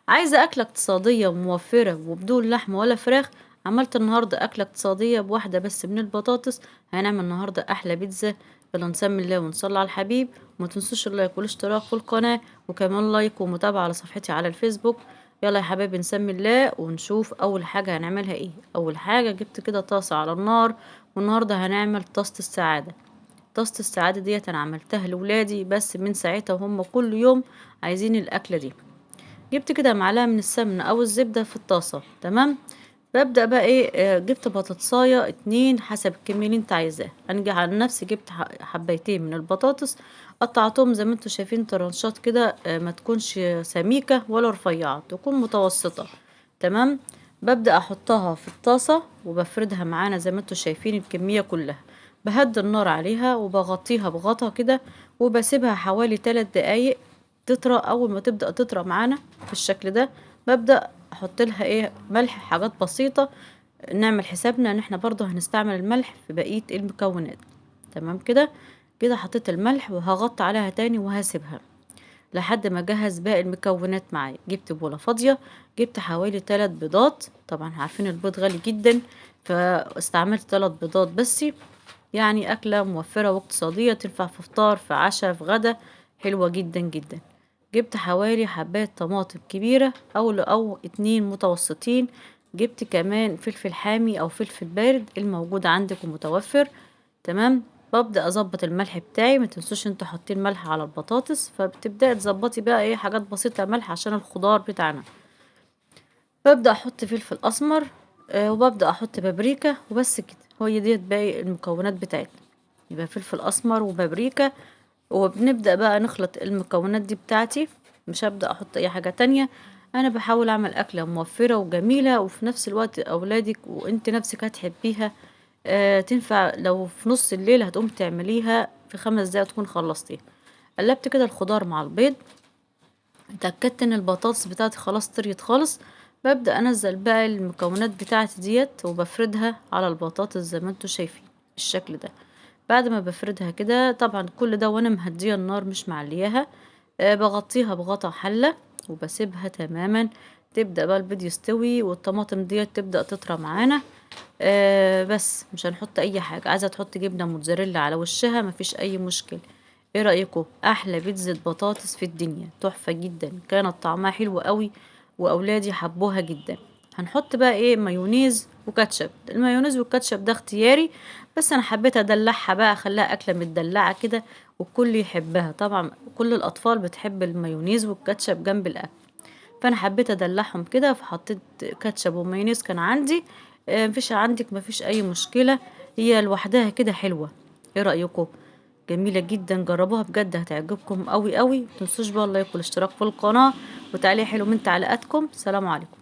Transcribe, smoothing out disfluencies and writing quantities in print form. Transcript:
عايزة أكلة اقتصادية وموفرة وبدون لحم ولا فراخ؟ عملت النهاردة أكلة اقتصادية بواحدة بس من البطاطس. هنعمل النهاردة أحلى بيتزا. يلا نسمي الله ونصلي على الحبيب، وما تنسوش ال like والاشتراك في القناة، وكمان like ومتابعة على صفحتي على الفيسبوك. يلا يا حبايبي نسمي الله ونشوف أول حاجة هنعملها ايه. أول حاجة جبت كده طاسة على النار، والنهاردة هنعمل طاسة السعادة. طاسة السعادة ديت أنا عملتها لولادي، بس من ساعتها وهم كل يوم عايزين الأكلة دي. جبت كده معلقة من السمنة أو الزبدة في الطاسة، تمام. ببدأ بقى ايه، جبت بطاطساية 2 حسب الكمية اللي انت عايزاها. انا عن نفسي جبت حبايتين من البطاطس، قطعتهم زي ما انتم شايفين ترانشات كده، ما تكونش سميكة ولا رفيعة، تكون متوسطة، تمام. ببدأ احطها في الطاسة وبفردها معانا زي ما انتم شايفين الكمية كلها. بهدي النار عليها وبغطيها بغطا كده، وبسيبها حوالي 3 دقايق تطرى. اول ما تبدأ تطرى معانا بالشكل ده ببدأ احط لها ايه، ملح، حاجات بسيطة. نعمل حسابنا ان احنا برضو هنستعمل الملح في بقية المكونات، تمام كده. كده حطيت الملح وهغطي عليها تاني وهسيبها لحد ما اجهز باقي المكونات معايا. جبت بولة فاضية، جبت حوالي 3 بيضات، طبعا عارفين البيض غالي جدا فاستعملت 3 بيضات بس. يعني اكلة موفرة واقتصادية، تنفع في فطار، في عشاء، في غدا، حلوة جدا جدا. جبت حوالي حباية طماطم كبيرة أو 2 متوسطين. جبت كمان فلفل حامي أو فلفل بارد الموجود عندك ومتوفر، تمام. ببدأ أظبط الملح بتاعي، ما تنسوش انتوا حاطين ملح على البطاطس، فبتبدأي تظبطي بقى ايه حاجات بسيطة ملح عشان الخضار بتاعنا. ببدأ أحط فلفل أسمر، وببدأ أحط بابريكا، وبس كده. هي ديت باقي المكونات بتاعتنا، يبقى فلفل أسمر وبابريكا. وبنبدأ بقى نخلط المكونات دي بتاعتي، مش هبدأ أحط أي حاجة تانية. أنا بحاول أعمل أكلة موفرة وجميلة، وفي نفس الوقت أولادك وأنت نفسك هتحبيها. تنفع لو في نص الليل هتقوم تعمليها في 5 دقايق تكون خلصتيها. قلبت كده الخضار مع البيض، اتأكدت إن البطاطس بتاعتي خلاص طريت خالص. ببدأ أنزل بقى المكونات بتاعتي ديت وبفردها على البطاطس زي ما انتوا شايفين بالشكل ده. بعد ما بفردها كده، طبعا كل ده وانا مهديه النار مش معلياها، بغطيها بغطا حله وبسيبها تماما تبدا بقى البيض يستوي والطماطم ديت تبدا تطرى معانا. بس مش هنحط اي حاجه. عايزه تحط جبنه موتزاريلا على وشها مفيش اي مشكله. ايه رايكم؟ احلى بيتزا بطاطس في الدنيا، تحفه جدا، كانت طعمها حلو قوي واولادي حبوها جدا. هنحط بقى ايه، مايونيز وكاتشب. المايونيز والكاتشب ده اختياري، بس انا حبيت ادلعها بقى، اخليها اكله متدلعه كده والكل يحبها. طبعا كل الاطفال بتحب المايونيز والكاتشب جنب الاكل، فانا حبيت ادلعهم كده فحطيت كاتشب ومايونيز. كان عندي، مفيش عندك مفيش اي مشكله، هي لوحدها كده حلوه. ايه رايكم؟ جميله جدا، جربوها بجد هتعجبكم قوي قوي. متنسوش بقى ال like والاشتراك في القناه وتعليق حلو من تعليقاتكم. سلام عليكم.